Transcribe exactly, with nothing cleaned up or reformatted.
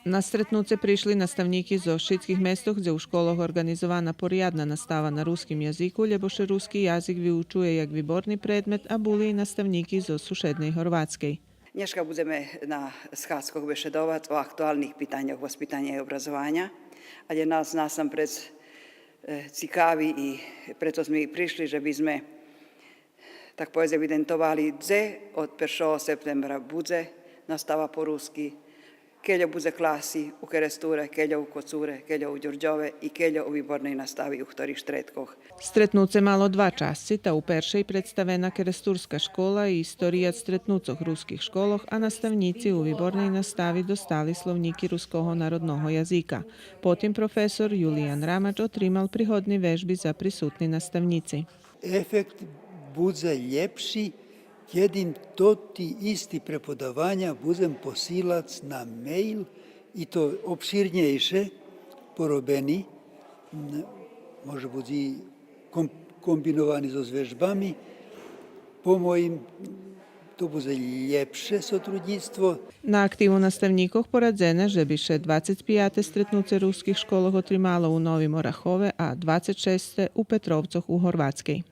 На стретнуце пришли наставнїки зоз шицких местох дзе у школох орґанизована порядна настава на руским язику, лєбо ше руски язик виучує як виборни предмет, а були и наставнїки зоз сушедней Горватскей. Нєшка будземе на схадзкох бешедовац о актуалних питаньох воспитаня и образованя, але нас насампредз, е, цикави и прето зме и пришли же би зме, так поведзац, евидентовали дзе од першого септембра будзе настава по руски, кельо будзе класи у Керестуре, кельо у Коцуре, кельо у Дюрдьове и кельо у виборней настави у хторих штредкох. Стретнуце мало два часци, та у першей представена керестурска школа и история стретнуцох руских школох, а наставнїци у виборней настави достали словнїки руского народного язика. Потим професор Юлиян Рамач отримал пригодни вежби за присутни наставнїци. Ефект будзе лєпши кед им тоти исти преподаваня будзем посилац на мейл, и то обширнєйше поробени, м, може буц и ком-, комбиновани зоз вежбами. По моїм, то будзе лєпше сотруднїцтво. На активу наставнїкох порадзене же би ше двацец пияте стретнуце руских школох отримало у Новим Орахове, а двацец шесте у Петровцох у Горватскей.